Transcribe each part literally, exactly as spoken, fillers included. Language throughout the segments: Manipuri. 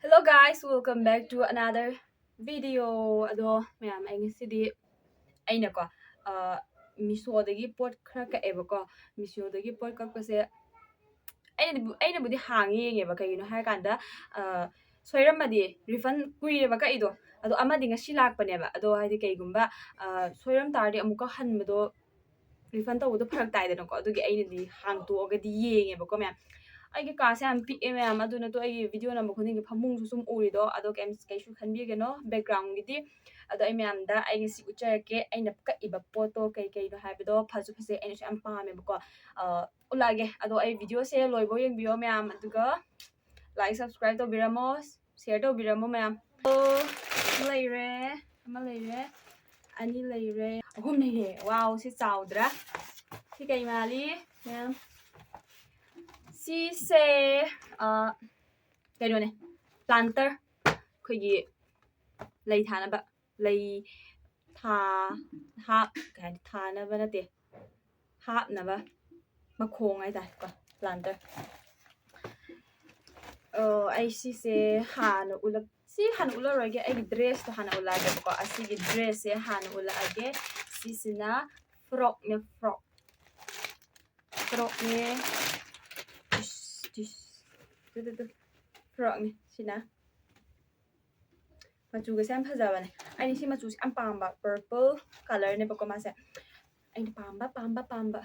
Hello guys, welcome back to another video. ꯑꯗꯣ ꯃꯌꯥꯝ, ꯑꯩ ꯉꯁꯤꯗꯤ ꯑꯩꯅꯀꯣ, ꯑ, ꯃꯤꯁꯣꯗꯒꯤ ꯄꯣꯠ ꯈꯔ ꯀꯛꯑꯦꯕꯀꯣ. ꯃꯤꯁꯣꯗꯒꯤ ꯄꯣꯠ ꯀꯛꯄꯁꯦ ꯑꯩꯅꯗꯤ, ꯑꯩꯅꯕꯨꯗꯤ ꯍꯥꯡꯉꯦ ꯌꯦꯡꯉꯦꯕ. ꯀꯩꯒꯤꯅꯣ ꯍꯥꯏꯔꯀꯥꯟꯗ, ꯑ, ꯁꯣꯏꯔꯝꯃꯗꯤ, ꯔꯤꯐꯟ ꯀꯨꯏꯔꯦꯕ ꯀꯛꯏꯗꯣ, ꯑꯗꯣ ꯑꯃꯗꯤ ꯉꯁꯤ ꯂꯥꯛꯄꯅꯦꯕ. ꯑꯗꯣ ꯍꯥꯏꯗꯤ ꯀꯩꯒꯨꯝꯕ, ꯑ, ꯁꯣꯏꯔꯝ ꯇꯥꯔꯗꯤ ꯑꯃꯨꯛꯀ ꯍꯟꯕꯗꯣ, ꯔꯤꯐꯟ ꯇꯧꯕꯗꯣ ꯐꯔꯛ ꯇꯥꯏꯗꯅꯀꯣ. ꯑꯗꯨꯒꯤ ꯑꯩꯅꯗꯤ ꯍꯥꯡꯇꯣꯛꯑꯒꯗꯤ ꯌꯦꯡꯉꯦꯕꯀꯣ ꯃꯌꯥꯝ. ꯑꯩꯒꯤ ꯀꯥꯁꯦ ꯌꯥꯝ ꯄꯤꯛꯑꯦ ꯃꯌꯥꯝ, ꯑꯗꯨꯅ ꯇꯣ ꯑꯩꯒꯤ ꯚꯤꯗꯤꯑꯣ ꯅꯝꯕ ꯈꯨꯗꯤꯡꯒꯤ ꯐꯃꯨꯡꯁꯨ ꯁꯨꯝ ꯎꯔꯤꯗꯣ, ꯑꯗꯣ ꯀꯩꯝ, ꯀꯩꯁꯨ ꯈꯟꯕꯤꯒꯅꯣ ꯕꯦꯛꯒ꯭ꯔꯥꯎꯟꯒꯤꯗꯤ. ꯑꯗꯣ ꯑꯩ ꯃꯌꯥꯝꯗ ꯑꯩ ꯉꯁꯤ ꯎꯠꯆꯔꯛꯀꯦ, ꯑꯩꯅ ꯀꯛꯏꯕ ꯄꯣꯠꯇꯣ ꯀꯩ ꯀꯩꯅꯣ ꯍꯥꯏꯕꯗꯣ. ꯐꯁꯨ ꯐꯖꯩ, ꯑꯩꯅꯁꯨ ꯌꯥꯝ ꯄꯥꯝꯃꯦꯕꯀꯣ. ꯑ, ꯎꯠꯂꯛꯑꯒꯦ. ꯑꯗꯣ ꯑꯩ ꯚꯤꯗꯤꯑꯣꯁꯦ ꯂꯣꯏꯕꯧ ꯌꯦꯡꯕꯤꯌꯣ ꯃꯌꯥꯝ, ꯑꯗꯨꯒ ꯂꯥꯏꯛ, ꯁꯕꯁꯀ꯭ꯔꯥꯏꯕ ꯇꯧꯕꯤꯔꯝꯃꯣ, ꯁꯤꯌꯔ ꯇꯧꯕꯤꯔꯝꯃꯣ ꯃꯌꯥꯝ. ꯑꯣ, ꯑꯃ ꯂꯩꯔꯦ, ꯑꯃ ꯂꯩꯔꯦ, ꯑꯅꯤ ꯂꯩꯔꯦ, ꯑꯍꯨꯝ ꯂꯩꯔꯦ. ꯋꯥꯎ, ꯁꯤ ꯆꯥꯎꯗ꯭ꯔꯥ? ꯁꯤ ꯀꯩ ꯃꯥꯜꯂꯤ ꯃꯌꯥꯝ? ꯁꯤꯁꯦ, ꯑ, ꯀꯩꯅꯣꯅꯦ, ꯄ꯭ꯂꯥꯟꯇꯔ, ꯑꯩꯈꯣꯏꯒꯤ ꯂꯩ ꯊꯥꯅꯕ, ꯂꯩ ꯊꯥ-, ꯍꯥꯞ-, ꯀꯩ ꯍꯥꯏꯅꯤ, ꯊꯥꯅꯕ ꯅꯠꯇꯦ, ꯍꯥꯞꯅꯕ ꯃꯈꯣꯡ ꯍꯥꯏꯇꯥꯔꯦꯀꯣ, ꯄ꯭ꯂꯥꯟꯇꯔ. ꯑꯣ, ꯑꯩ ꯁꯤꯁꯦ ꯍꯥꯟꯅ ꯎꯠꯂꯛ-, ꯁꯤ ꯍꯥꯟꯅ ꯎꯠꯂꯔꯣꯏꯒꯦ, ꯑꯩꯒꯤ ꯗ꯭ꯔꯦꯁꯇꯣ ꯍꯥꯟꯅ ꯎꯠꯂꯛꯑꯒꯦꯕꯀꯣ. ꯑꯁꯤꯒꯤ ꯗ꯭ꯔꯦꯁꯁꯦ ꯍꯥꯟꯅ ꯎꯠꯂꯛꯑꯒꯦ. ꯁꯤꯁꯤꯅ ꯐ꯭ꯔꯣꯛꯅꯦ, ꯐ꯭ꯔꯣꯛ. ꯐ꯭ꯔꯣꯛꯅꯦ. ꯇꯤꯁ, ꯇꯤꯁ. ꯇꯨ, ꯇꯨ, ꯇꯨ. ꯐ꯭ꯔꯣꯛꯅꯦ ꯁꯤꯅ. ꯃꯆꯨꯒꯁꯦ ꯌꯥꯝ ꯐꯖꯕꯅꯦ. ꯑꯩꯗꯤ ꯁꯤ ꯃꯆꯨꯁꯦ ꯌꯥꯝ ꯄꯥꯝꯕ, ꯄꯔꯄꯜ ꯀꯂꯔꯅꯦꯕꯀꯣ ꯃꯥꯁꯦ. ꯑꯩꯅ ꯄꯥꯝꯕ, ꯄꯥꯝꯕ, ꯄꯥꯝꯕ.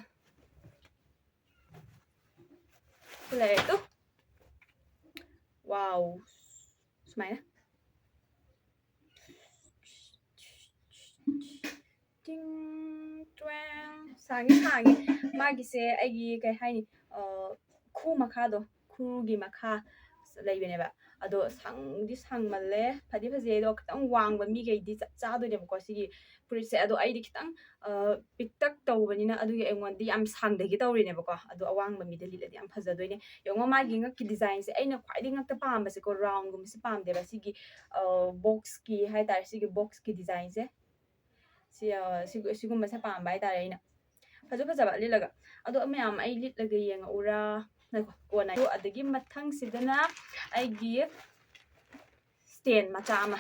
ꯁꯤ ꯂꯩꯔꯦ ꯇꯨ. ꯋꯥꯎ. ꯁꯨꯃꯥꯏꯅ. ꯇꯤꯡ, ꯇ꯭ꯋꯦꯡ. ꯁꯥꯡꯉꯤ, ꯁꯥꯡꯉꯤ. ꯃꯥꯒꯤꯁꯦ ꯑꯩꯒꯤ, ꯀꯩ ꯍꯥꯏꯅꯤ, ꯑ, ꯈꯨ ꯃꯈꯥꯗꯣ, ꯈꯨꯔꯒꯤ ꯃꯈꯥ ꯂꯩꯕꯅꯦꯕ. ꯑꯗꯣ ꯁꯥꯡꯗꯤ ꯁꯥꯡꯃꯜꯂꯦ, ꯐꯗꯤ ꯐꯖꯩ, ꯑꯗꯣ ꯈꯤꯇꯪ ꯋꯥꯡꯕ ꯃꯤꯈꯩꯗꯤ ꯆꯞ ꯆꯥꯗꯣꯏꯅꯦꯕꯀꯣ ꯁꯤꯒꯤ ꯐꯨꯔꯤꯠꯁꯦ. ꯑꯗꯣ ꯑꯩꯗꯤ ꯈꯤꯇꯪ, ꯑ, ꯄꯤꯛꯇꯛ ꯇꯧꯕꯅꯤꯅ ꯑꯗꯨꯒꯤ ꯑꯩꯉꯣꯟꯗꯗꯤ ꯌꯥꯝ ꯁꯥꯡꯗꯒꯦ ꯇꯧꯔꯤꯅꯦꯕꯀꯣ. ꯑꯗꯣ ꯑꯋꯥꯡꯕ ꯃꯤꯗ ꯂꯤꯠꯂꯗꯤ ꯌꯥꯝ ꯐꯖꯗꯣꯏꯅꯦ. ꯌꯦꯡꯉꯣ, ꯃꯥꯒꯤ ꯉꯛꯀꯤ ꯗꯤꯖꯥꯏꯟꯁꯦ, ꯑꯩꯅ ꯈ꯭ꯋꯥꯏꯗꯒꯤ ꯉꯛꯇ ꯄꯥꯝꯕꯁꯦꯀꯣ, ꯔꯥꯎꯟꯒꯨꯝꯕꯁꯦ ꯄꯥꯝꯗꯦꯕ, ꯁꯤꯒꯤ, ꯑ, ꯕꯣꯛꯁꯀꯤ ꯍꯥꯏꯇꯥꯔꯦ, ꯁꯤꯒꯤ ꯕꯣꯛꯁꯀꯤ ꯗꯤꯖꯥꯏꯟꯁꯦ. ꯁꯤ, ꯑ, ꯁꯤꯒꯨ-, ꯁꯤꯒꯨꯝꯕꯁꯦ ꯄꯥꯝꯕ ꯍꯥꯏꯇꯥꯔꯦ ꯑꯩꯅ. ꯐꯖ ꯐꯖꯕ ꯂꯤꯠꯂꯒ. ꯑꯗꯣ ꯃꯌꯥꯝ ꯑꯩ ꯂꯤꯠꯂꯒ ꯌꯦꯡꯉꯛꯎꯔꯥ? ꯉꯥꯏꯈꯣ, ꯀꯣꯟꯅ꯫ ꯑꯗꯣ ꯑꯗꯒꯤ ꯃꯊꯪꯁꯤꯗꯅ ꯑꯩꯒꯤ stand ꯃꯆꯥ ꯑꯃ,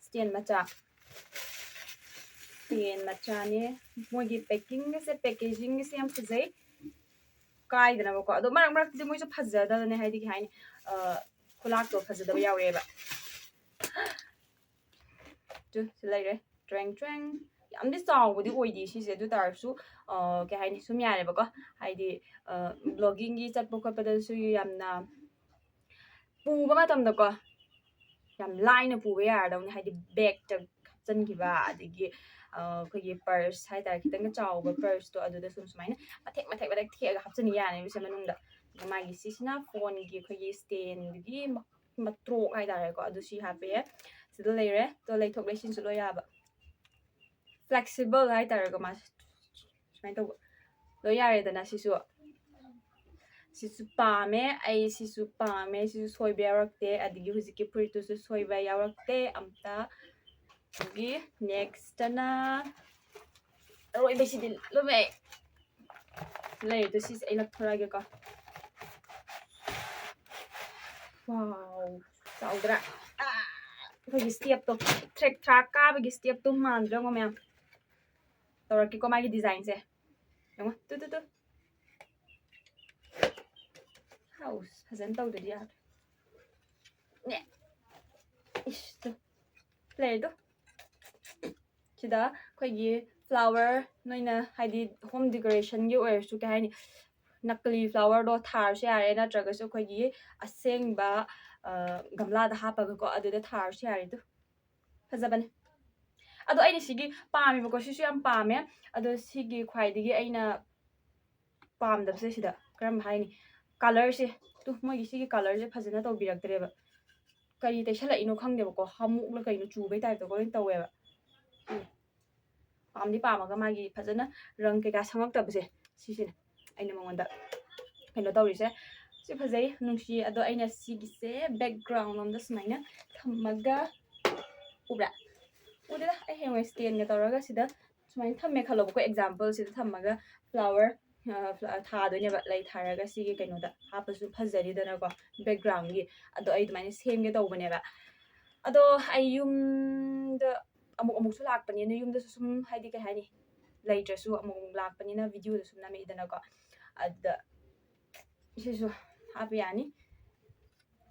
stand ꯃꯆꯥ, stand ꯃꯆꯥꯅꯦ꯫ ꯃꯣꯏꯒꯤ packingꯒꯁꯦ, packagingꯒꯁꯦ ꯌꯥꯝ ꯐꯖꯩ, ꯀꯥꯏꯗꯅꯕꯀꯣ꯫ ꯑꯗꯣ ꯃꯔꯛ ꯃꯔꯛꯇꯗꯤ ꯃꯣꯏꯁꯨ ꯐꯖꯗꯕꯅꯦ, ꯍꯥꯏꯗꯤ ꯀꯩ ꯍꯥꯏꯅꯤ, ꯑ, ꯈꯨꯂꯥꯛꯇꯣ ꯐꯖꯗꯕ ꯌꯥꯎꯔꯛꯑꯦꯕ꯫ ꯇꯨ, ꯁꯤ ꯂꯩꯔꯦ꯫ ꯇ꯭ꯔꯦꯡ ꯇ꯭ꯔꯦꯡ꯫ ꯌꯥꯝꯗꯤ ꯆꯥꯎꯕꯗꯤ ꯑꯣꯏꯗꯦ ꯁꯤꯁꯦ, ꯑꯗꯨ ꯇꯥꯔꯁꯨ, ꯑ, ꯀꯩ ꯍꯥꯏꯅꯤ, ꯁꯨꯝ ꯌꯥꯔꯦꯕꯀꯣ꯫ ꯍꯥꯏꯗꯤ, ꯑ, vloggingꯒꯤ ꯆꯠꯄ ꯈꯣꯠꯄꯗꯁꯨ ꯌꯥꯝꯅ ꯄꯨꯕ ꯃꯇꯝꯗꯀꯣ ꯌꯥꯝ ꯂꯥꯏꯅ ꯄꯨꯕ ꯌꯥꯔꯗꯧꯅꯤ꯫ ꯍꯥꯏꯗꯤ bagꯇ ꯍꯥꯞꯆꯤꯟꯈꯤꯕ, ꯑꯗꯒꯤ, ꯑ, ꯑꯩꯈꯣꯏꯒꯤ purse ꯍꯥꯏꯇꯥꯔꯦ, ꯈꯤꯇꯪꯒ ꯆꯥꯎꯕ purseꯇꯣ, ꯑꯗꯨꯗ ꯁꯨꯝ ꯁꯨꯃꯥꯏꯅ ꯃꯊꯦꯛ ꯃꯊꯦꯛ ꯃꯊꯦꯛ ꯊꯦꯛꯑꯒ ꯍꯥꯞꯆꯤꯟ ꯌꯥꯔꯅꯦꯕ ꯁꯤ ꯃꯅꯨꯡꯗ꯫ ꯑꯗꯨꯒ ꯃꯥꯒꯤ ꯁꯤꯁꯤꯅ phoneꯒꯤ ꯑꯩꯈꯣꯏꯒꯤ standꯒꯤ ꯃ-, ꯃꯇ꯭ꯔꯣꯛ ꯍꯥꯏꯇꯥꯔꯦꯀꯣ, ꯑꯗꯨ ꯁꯤ ꯍꯥꯞꯄꯦ꯫ ꯁꯤꯗ ꯂꯩꯔꯦ꯫ ꯑꯗꯣ ꯂꯩꯊꯣꯛ ꯂꯩꯁꯤꯟꯁꯨ ꯂꯣꯏ ꯌꯥꯕ, flexible ꯍꯥꯏꯇꯥꯔꯦꯀꯣ, ꯃꯥꯁꯦ ꯁꯨꯃꯥꯏꯅ ꯇꯧꯕ꯫ ꯂꯣꯏ ꯌꯥꯔꯦꯗꯅ ꯁꯤꯁꯨ꯫ ꯁꯤꯁꯨ ꯄꯥꯝꯃꯦ, ꯑꯩ ꯁꯤꯁꯨ ꯄꯥꯝꯃꯦ, ꯁꯤꯁꯨ ꯁꯣꯏꯕ ꯌꯥꯎꯔꯛꯇꯦ꯫ ꯑꯗꯒꯤ ꯍꯧꯖꯤꯛꯀꯤ ꯐꯨꯔꯤꯠꯇꯨꯁꯨ ꯁꯣꯏꯕ ꯌꯥꯎꯔꯛꯇꯦ ꯑꯝꯇ꯫ ꯑꯗꯒꯤ nextꯇꯅ ꯑꯔꯣꯏꯕꯁꯤꯗꯤ ꯂꯨꯝꯃꯦ꯫ ꯂꯩꯔꯦ, ꯑꯗꯨ ꯁꯤꯁꯦ ꯑꯩ ꯂꯧꯊꯣꯔꯛꯑꯒꯦꯀꯣ꯫ Wow, ꯆꯥꯎꯗ꯭ꯔꯥ? ꯑꯥ, ꯑꯩꯈꯣꯏꯒꯤ stepꯇꯣ, ꯊ꯭ꯔꯦꯛ ꯊ꯭ꯔꯥꯛ ꯀꯥꯕꯒꯤ stepꯇꯣ ꯃꯥꯟꯗ꯭ꯔꯣ ꯃꯌꯥꯝ? ꯇꯧꯔꯛꯀꯦꯀꯣ ꯃꯥꯒꯤ designꯁꯦ꯫ ꯌꯦꯡꯉꯣ, ꯇꯨ, ꯇꯨ, ꯇꯨ꯫ ꯍꯥꯎ, ꯐꯖꯅ ꯇꯧꯗ꯭ꯔꯗꯤ ꯌꯥꯗ꯭ꯔꯦ꯫ ꯅꯦ꯫ ꯏꯁ, ꯇꯨ꯫ ꯂꯩꯔꯦ ꯇꯨ꯫ ꯁꯤꯗ ꯑꯩꯈꯣꯏꯒꯤ flower, ꯅꯣꯏꯅ ꯍꯥꯏꯗꯤ home decorationꯒꯤ ꯑꯣꯏꯔꯁꯨ, ꯀꯩ ꯍꯥꯏꯅꯤ, ꯅꯀꯂꯤ flowerꯗꯣ ꯊꯥꯔꯁꯨ ꯌꯥꯔꯦ, ꯅꯠꯇ꯭ꯔꯒꯁꯨ ꯑꯩꯈꯣꯏꯒꯤ ꯑꯁꯦꯡꯕ, ꯑ, ꯒꯝꯂꯥꯗ ꯍꯥꯞꯄꯒꯀꯣ, ꯑꯗꯨꯗ ꯊꯥꯔꯁꯨ ꯌꯥꯔꯦ꯫ ꯇꯨ, ꯐꯖꯕꯅꯦ꯫ ꯑꯗꯣ ꯑꯩꯅ ꯁꯤꯒꯤ ꯄꯥꯝꯃꯦꯕꯀꯣ, ꯁꯤꯁꯨ ꯌꯥꯝ ꯄꯥꯝꯃꯦ꯫ ꯑꯗꯣ ꯁꯤꯒꯤ ꯈ꯭ꯋꯥꯏꯗꯒꯤ ꯑꯩꯅ ꯄꯥꯝꯗꯕꯁꯦ ꯁꯤꯗ, ꯀꯔꯝꯕ ꯍꯥꯏꯅꯤ, colourꯁꯦ꯫ ꯇꯨ, ꯃꯣꯏꯒꯤ ꯁꯤꯒꯤ colourꯁꯦ ꯐꯖꯅ ꯇꯧꯕꯤꯔꯛꯇ꯭ꯔꯦꯕ꯫ ꯀꯔꯤ ꯇꯩꯁꯜꯂꯛꯏꯅꯣ ꯈꯪꯗꯦꯕꯀꯣ, ꯍꯥꯃꯨꯛꯂ ꯀꯩꯅꯣ ꯆꯨꯕꯩ typeꯇꯀꯣ ꯂꯣꯏ ꯇꯧꯋꯦꯕ꯫ ꯎꯝ꯫ ꯄꯥꯝꯗꯤ ꯄꯥꯝꯃꯒ ꯃꯥꯒꯤ ꯐꯖꯅ ꯔꯪ ꯀꯩꯀꯥ ꯁꯪꯉꯛꯇꯕꯁꯦ, ꯁꯤꯁꯤꯅꯦ ꯑꯩꯅ ꯃꯉꯣꯟꯗ ꯀꯩꯅꯣ ꯇꯧꯔꯤꯁꯦ꯫ ꯁꯤ ꯐꯖꯩ, ꯅꯨꯡꯁꯤ꯫ ꯑꯗꯣ ꯑꯩꯅ ꯁꯤꯒꯤꯁꯦ background ꯂꯣꯝꯗ ꯁꯨꯃꯥꯏꯅ ꯊꯝꯃꯒ, ꯎꯕ꯭ꯔꯥ? ꯎꯗꯦꯗ, ꯑꯩ ꯍꯌꯦꯡꯋꯥꯏ standꯒ ꯇꯧꯔꯒ ꯁꯤꯗ ꯁꯨꯃꯥꯏꯅ ꯊꯝꯃꯦ ꯈꯜꯂꯣꯕꯀꯣ, exampleꯁꯤꯗ ꯊꯝꯃꯒ flower, ꯑ, ꯐ꯭ꯂ-, ꯊꯥꯗꯣꯏꯅꯦꯕ, ꯂꯩ ꯊꯥꯔꯒ ꯁꯤꯒꯤ ꯀꯩꯅꯣꯗ ꯍꯥꯞꯄꯁꯨ ꯐꯖꯔꯤꯗꯅꯀꯣ, backgroundꯒꯤ꯫ ꯑꯗꯣ ꯑꯩ ꯑꯗꯨꯃꯥꯏꯅ ꯁꯦꯝꯒꯦ ꯇꯧꯕꯅꯦꯕ꯫ ꯑꯗꯣ ꯑꯩ ꯌꯨꯝꯗ ꯑꯃꯨꯛ ꯑꯃꯨꯛꯁꯨ ꯂꯥꯛꯄꯅꯤꯅ, ꯌꯨꯝꯗꯁꯨ ꯁꯨꯝ, ꯍꯥꯏꯗꯤ, ꯀꯩ ꯍꯥꯏꯅꯤ, ꯂꯩꯇ꯭ꯔꯁꯨ ꯑꯃꯨꯛ ꯑꯃꯨꯛ ꯂꯥꯛꯄꯅꯤꯅ ꯚꯤꯗꯤꯑꯣꯗ ꯁꯨꯝ ꯅꯝꯃꯛꯏꯗꯅꯀꯣ꯫ ꯑꯗꯨꯗ ꯁꯤꯁꯨ ꯍꯥꯞꯄ ꯌꯥꯅꯤ꯫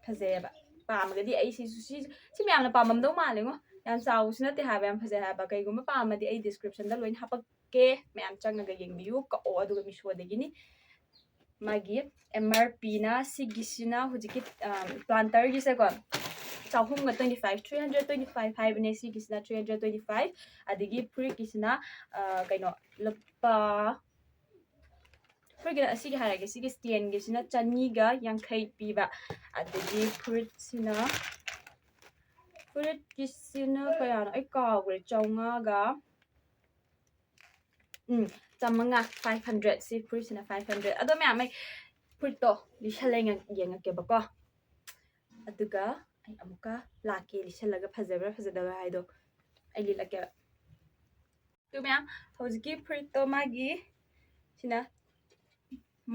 ꯐꯖꯩꯌꯦꯕ꯫ ꯄꯥꯝꯃꯒꯗꯤ ꯑꯩ ꯁꯤꯁꯨ, ꯁꯤ, ꯁꯤ ꯃꯌꯥꯝꯅ ꯄꯥꯝꯃꯝꯗꯧ ꯃꯥꯜꯂꯦꯉꯣ꯫ ꯌꯥꯝ ꯆꯥꯎꯕꯁꯨ ꯅꯠꯇꯦ ꯍꯥꯏꯕ, ꯌꯥꯝ ꯐꯖꯩ ꯍꯥꯏꯕ꯫ ꯀꯩꯒꯨꯝꯕ ꯄꯥꯝꯃꯗꯤ ꯑꯩ ꯗꯤꯁꯀ꯭ꯔꯤꯞꯁꯟꯗ ꯂꯣꯏꯅ ꯍꯥꯄꯛꯀꯦ, ꯃꯌꯥꯝ ꯆꯪꯉꯒ ꯌꯦꯡꯕꯤꯌꯨ, ꯀꯛꯑꯣ, ꯑꯗꯨꯒ ꯃꯤꯁꯣꯗꯒꯤꯅꯤ꯫ ꯃꯥꯒꯤ ꯑꯦꯝ ꯑꯥꯔ ꯄꯤꯅ ꯁꯤꯒꯤꯁꯤꯅ ꯍꯧꯖꯤꯛꯀꯤ, ꯑꯝ, ꯄ꯭ꯂꯥꯟꯇꯔꯒꯤꯁꯦꯀꯣ, ꯆꯍꯨꯝꯒ twenty five, three hundred twenty five ꯍꯥꯏꯕꯅꯦ꯫ ꯁꯤꯒꯤꯁꯤꯅ three hundred twenty five, ꯑꯗꯒꯤ ꯐꯨꯔꯤꯠꯀꯤꯁꯤꯅ, ꯑ, ꯀꯩꯅꯣ, ꯂꯨꯄꯥ, ꯐꯨꯔꯤꯠꯀꯤꯅ ꯑꯁꯤꯒꯤ ꯍꯥꯏꯔꯒꯦ, ꯁꯤꯒꯤ ꯁ꯭ꯇꯦꯟꯒꯤꯁꯤꯅ ꯆꯅꯤꯒ ꯌꯥꯡꯈꯩ ꯄꯤꯕ, ꯑꯗꯒꯤ ꯐꯨꯔꯤꯠꯁꯤꯅ, ꯐꯨꯔꯤꯠꯀꯤꯁꯤꯅ ꯀꯌꯥꯅꯣ ꯑꯩ ꯀꯥꯎꯈ꯭ꯔꯦ, ꯆꯥꯝꯃꯉꯥꯒ, ꯎꯝ, ꯆꯥꯝꯃꯉꯥ, five hundred꯫ ꯁꯤ ꯐꯨꯔꯤꯠꯁꯤꯅ five hundred꯫ ꯑꯗꯣ ꯃꯌꯥꯝ ꯑꯩ ꯐꯨꯔꯤꯠꯇꯣ ꯂꯤꯁꯜꯂ ꯌꯦꯡꯉꯛ-, ꯌꯦꯡꯉꯛꯀꯦꯕꯀꯣ꯫ ꯑꯗꯨꯒ ꯑꯩ ꯑꯃꯨꯛꯀ ꯂꯥꯛꯀꯦ, ꯂꯤꯁꯜꯂꯒ ꯐꯖꯕ꯭ꯔꯥ ꯐꯖꯗꯕ꯭ꯔꯥ ꯍꯥꯏꯗꯣ ꯑꯩ ꯂꯤꯠꯂꯛꯀꯦꯕ꯫ ꯑꯗꯨ ꯃꯌꯥꯝ, ꯍꯧꯖꯤꯛꯀꯤ ꯐꯨꯔꯤꯠꯇꯣ ꯃꯥꯒꯤ ꯁꯤꯅ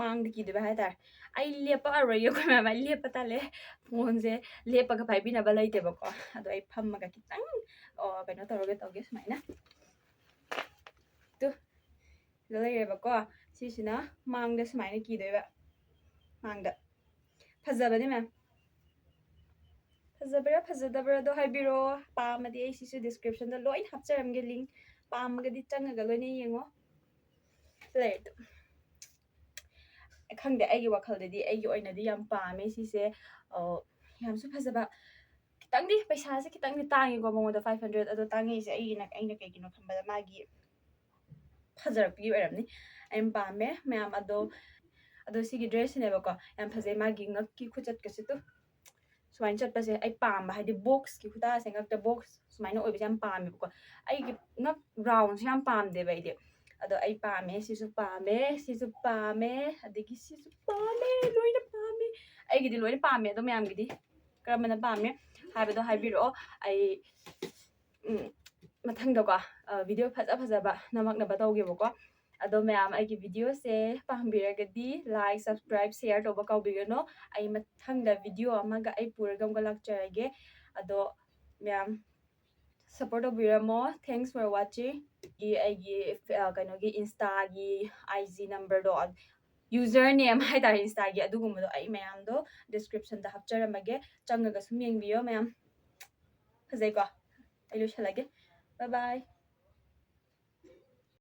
ꯃꯥꯡꯗ ꯀꯤꯗꯣꯏꯕ ꯍꯥꯏꯇꯥꯔꯦ꯫ ꯑꯩ ꯂꯦꯞꯄꯛꯑꯔꯣꯏꯒꯦ, ꯑꯩꯈꯣꯏ ꯃꯌꯥꯝ, ꯑꯩ ꯂꯦꯞꯄ ꯇꯜꯂꯦ꯫ ꯐꯣꯟꯁꯦ ꯂꯦꯞꯄꯒ ꯄꯥꯏꯕꯤꯅꯕ ꯂꯩꯇꯦꯕꯀꯣ꯫ ꯑꯗꯣ ꯑꯩ ꯐꯝꯃꯒ ꯈꯤꯇꯪ, ꯑꯣ, ꯀꯩꯅꯣ ꯇꯧꯔꯒ ꯇꯧꯒꯦ ꯁꯨꯃꯥꯏꯅ꯫ ꯇꯨ, ꯁꯤꯗ ꯂꯩꯔꯦꯕꯀꯣ꯫ ꯁꯤꯁꯤꯅ ꯃꯥꯡꯗ ꯁꯨꯃꯥꯏꯅ ꯀꯤꯗꯣꯏꯕ꯫ ꯃꯥꯡꯗ꯫ ꯐꯖꯕꯅꯦ ꯃꯌꯥꯝ꯫ ꯐꯖꯕ꯭ꯔꯥ ꯐꯖꯗꯕ꯭ꯔꯥꯗꯣ ꯍꯥꯏꯕꯤꯔꯣ꯫ ꯄꯥꯝꯃꯗꯤ ꯑꯩ ꯁꯤꯁꯨ ꯗꯤꯁꯀ꯭ꯔꯤꯞꯁꯟꯗ ꯂꯣꯏ ꯍꯥꯞꯆꯔꯝꯒꯦ ꯂꯤꯡ꯫ ꯄꯥꯝꯃꯒꯗꯤ ꯆꯪꯉꯒ ꯂꯣꯏꯅ ꯌꯦꯡꯉꯣ꯫ ꯂꯩꯔꯦ ꯑꯗꯨ꯫ ꯈꯪꯗꯦ, ꯑꯩꯒꯤ ꯋꯥꯈꯜꯗꯗꯤ, ꯑꯩꯒꯤ ꯑꯣꯏꯅꯗꯤ ꯌꯥꯝ ꯄꯥꯝꯃꯦ ꯁꯤꯁꯦ꯫ ꯑ, ꯌꯥꯝꯁꯨ ꯐꯖꯕ꯫ ꯈꯤꯇꯪꯗꯤ, ꯄꯩꯁꯥꯁꯦ ꯈꯤꯇꯪꯗꯤ ꯇꯥꯡꯉꯤꯀꯣ ꯃꯉꯣꯟꯗ five hundred꯫ ꯑꯗꯣ ꯇꯥꯡꯉꯤꯁꯦ ꯑꯩꯒꯤꯅ, ꯑꯩꯅ ꯀꯩꯒꯤꯅꯣ ꯈꯟꯕꯗ ꯃꯥꯒꯤ ꯐꯖꯔꯛꯄꯒꯤ ꯑꯣꯏꯔꯝꯅꯤ꯫ ꯑꯩꯅ ꯄꯥꯝꯃꯦ ꯃꯌꯥꯝ꯫ ꯑꯗꯣ, ꯑꯗꯣ ꯁꯤꯒꯤ ꯗ꯭ꯔꯦꯁꯁꯤꯅꯦꯕꯀꯣ, ꯌꯥꯝ ꯐꯖꯩ꯫ ꯃꯥꯒꯤ ꯉꯛꯀꯤ ꯈꯨꯆꯠꯀꯁꯦ ꯇꯨ꯫ ꯁꯨꯃꯥꯏꯅ ꯆꯠꯄꯁꯦ ꯑꯩ ꯄꯥꯝꯕ, ꯍꯥꯏꯗꯤ ꯕꯣꯛꯁꯀꯤ ꯈꯨꯇꯥꯁꯦ, ꯉꯛꯇ ꯕꯣꯛꯁ ꯁꯨꯃꯥꯏꯅ ꯑꯣꯏꯕꯁꯦ ꯌꯥꯝ ꯄꯥꯝꯃꯦꯕꯀꯣ꯫ ꯑꯩꯒꯤ ꯉꯛ ꯔꯥꯎꯟꯁꯦ ꯌꯥꯝ ꯄꯥꯝꯗꯦꯕ ꯑꯩꯗꯤ꯫ ꯑꯗꯣ ꯑꯩ ꯄꯥꯝꯃꯦ, ꯁꯤꯁꯨ ꯄꯥꯝꯃꯦ, ꯁꯤꯁꯨ ꯄꯥꯝꯃꯦ, ꯑꯗꯒꯤ ꯁꯤꯁꯨ ꯄꯥꯝꯃꯦ, ꯂꯣꯏꯅ ꯄꯥꯝꯃꯦ꯫ ꯑꯩꯒꯤꯗꯤ ꯂꯣꯏꯅ ꯄꯥꯝꯃꯦ꯫ ꯑꯗꯣ ꯃꯌꯥꯝꯒꯤꯗꯤ ꯀꯔꯝꯕꯅ ꯄꯥꯝꯃꯦ ꯍꯥꯏꯕꯗꯣ ꯍꯥꯏꯕꯤꯔꯛꯑꯣ꯫ ꯑꯩ, ꯎꯝ, ꯃꯊꯪꯗꯀꯣ, ꯑ, ꯚꯤꯗꯤꯑꯣ ꯐꯖ ꯐꯖꯕ ꯅꯝꯃꯛꯅꯕ ꯇꯧꯒꯦꯕꯀꯣ꯫ ꯑꯗꯣ ꯃꯌꯥꯝ, ꯑꯩꯒꯤ ꯚꯤꯗꯤꯑꯣꯁꯦ ꯄꯥꯝꯕꯤꯔꯒꯗꯤ like, subscribe, share ꯇꯧꯕ ꯀꯥꯎꯕꯤꯒꯅꯨ꯫ ꯑꯩ ꯃꯊꯪꯗ ꯚꯤꯗꯤꯑꯣ ꯑꯃꯒ ꯑꯩ ꯄꯨꯔꯒ ꯑꯃꯨꯛꯀ ꯂꯥꯛꯆꯔꯒꯦ꯫ ꯑꯗꯣ ꯃꯌꯥꯝ support ꯇꯧꯕꯤꯔꯝꯃꯣ꯫ Thanks for watching. ꯑꯩꯒꯤ ꯑ, ꯀꯩꯅꯣꯒꯤ Insta ꯒꯤ I G number ꯗꯣ, user name ꯍꯥꯏꯇꯥꯔꯦ Insta ꯒꯤ, ꯑꯗꯨꯒꯨꯝꯕꯗꯣ ꯑꯩ ꯃꯌꯥꯝꯗꯣ description ꯗ ꯍꯥꯞꯆꯔꯝꯃꯒꯦ, ꯆꯪꯉꯒ ꯁꯨꯝ ꯌꯦꯡꯕꯤꯌꯣ ꯃꯌꯥꯝ꯫ ꯐꯖꯩꯀꯣ? ꯑꯩ ꯂꯣꯏꯁꯜꯂꯒꯦ꯫ Bye bye.